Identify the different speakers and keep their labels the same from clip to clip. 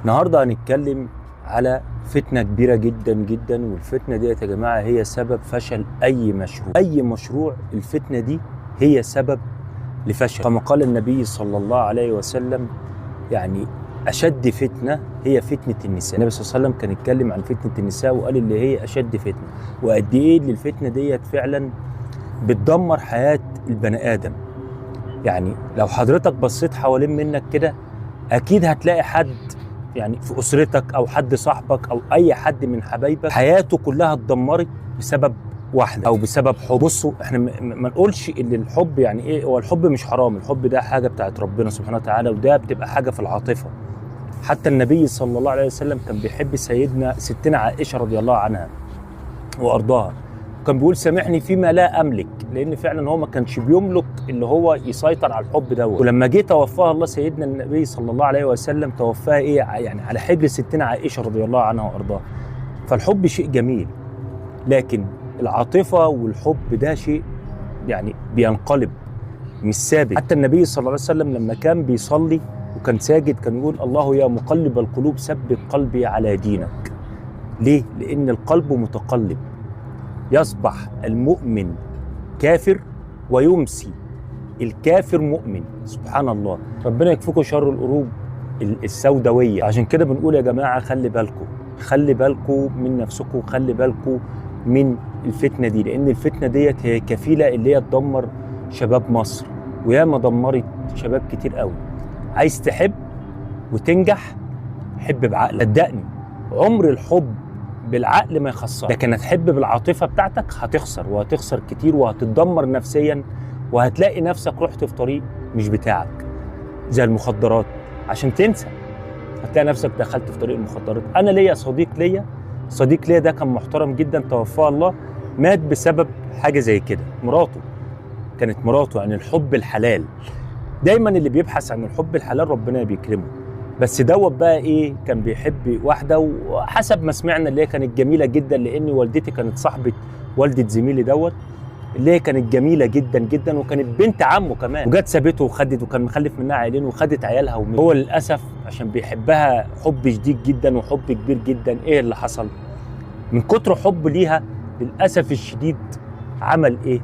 Speaker 1: النهارده هنتكلم على فتنة كبيرة جدا جدا، والفتنة ديت يا جماعة هي سبب فشل اي مشروع. اي مشروع الفتنة دي هي سبب لفشل. كما قال النبي صلى الله عليه وسلم، يعني اشد فتنة هي فتنة النساء. النبي صلى الله عليه وسلم كان يتكلم عن فتنة النساء وقال اللي هي اشد فتنة، وقد ايه اللي الفتنة ديت فعلا بتدمر حياة البني ادم. يعني لو حضرتك بصيت حوالين منك كده اكيد هتلاقي حد يعني في اسرتك او حد صاحبك او اي حد من حبايبك حياته كلها اتدمرت بسبب واحدة او بسبب حب. بصوا، احنا ما نقولش ان الحب يعني ايه، هو الحب مش حرام، الحب ده حاجة بتاعت ربنا سبحانه وتعالى، وده بتبقى حاجة في العاطفة. حتى النبي صلى الله عليه وسلم كان بيحب ستنا عائشة رضي الله عنها وارضاها، كان بيقول سامحني فيما لا املك، لان فعلا هو ما كانش بيملك اللي هو يسيطر على الحب دوت. ولما جه توفاها الله سيدنا النبي صلى الله عليه وسلم توفاها ايه يعني على حجر ستنا عائشة رضي الله عنها وارضاها. فالحب شيء جميل، لكن العاطفة والحب ده شيء يعني بينقلب، مش ثابت. حتى النبي صلى الله عليه وسلم لما كان بيصلي وكان ساجد كان يقول الله يا مقلب القلوب ثبت قلبي على دينك. ليه؟ لان القلب متقلب، يصبح المؤمن كافر ويمسي الكافر مؤمن. سبحان الله، ربنا يكفيكم شر القلوب السوداوية. عشان كده بنقول يا جماعة خلي بالكم، خلي بالكم من نفسكم، خلي بالكم من الفتنة دي، لأن الفتنة ديت هي كفيلة اللي هي تدمر شباب مصر، وياما دمرت شباب كتير قوي. عايز تحب وتنجح، حب بعقل. صدقني عمر الحب بالعقل ما يخسر، لكن هتحب بالعاطفه بتاعتك هتخسر، وهتخسر كتير، وهتتدمر نفسيا، وهتلاقي نفسك رحت في طريق مش بتاعك زي المخدرات. عشان تنسى هتلاقي نفسك دخلت في طريق المخدرات. انا ليا صديق ليا ده كان محترم جدا، توفاه الله، مات بسبب حاجة زي كده. مراته كانت مراته، يعني الحب الحلال دايما اللي بيبحث عن الحب الحلال ربنا بيكرمه. بس دوت بقى ايه، كان بيحب واحدة، وحسب ما سمعنا اللي هي كانت جميلة جدا، لان والدتي كانت صاحبه والده زميلي دوت، اللي هي كانت جميلة جدا جدا، وكانت بنت عمه كمان، وجت سابته وخدت، وكان مخلف منها عيلين، وخدت عيالها. هو للاسف عشان بيحبها حب شديد جدا وحب كبير جدا، ايه اللي حصل؟ من كتر حب ليها للاسف الشديد عمل ايه؟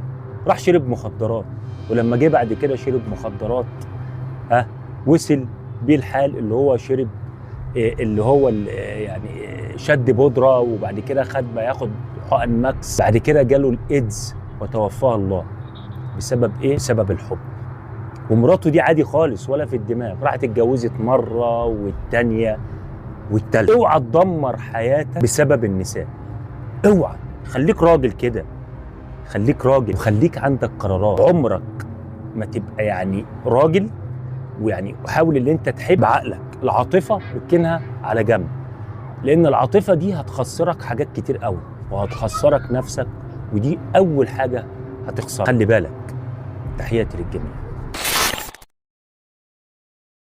Speaker 1: راح شرب مخدرات. ولما جه بعد كده شرب مخدرات، وصل بيه الحال اللي هو شرب اللي هو يعني شد بودره، وبعد كده خد ما ياخد حقن ماكس، بعد كده جاله الايدز وتوفاه الله. بسبب ايه؟ بسبب الحب. ومراته دي عادي خالص ولا في الدماغ، راحت اتجوزت مرة والتانية والتالتة. اوعى تدمر حياتك بسبب النساء، اوعى. خليك راجل كده، خليك راجل، وخليك عندك قرارات. عمرك ما تبقى يعني راجل، ويعني وحاول اللي انت تحب عقلك. العاطفة ركنها على جنب، لان العاطفة دي هتخسرك حاجات كتير قوي، وهتخسرك نفسك، ودي اول حاجة هتخسرها. خلي بالك. تحياتي للجميع.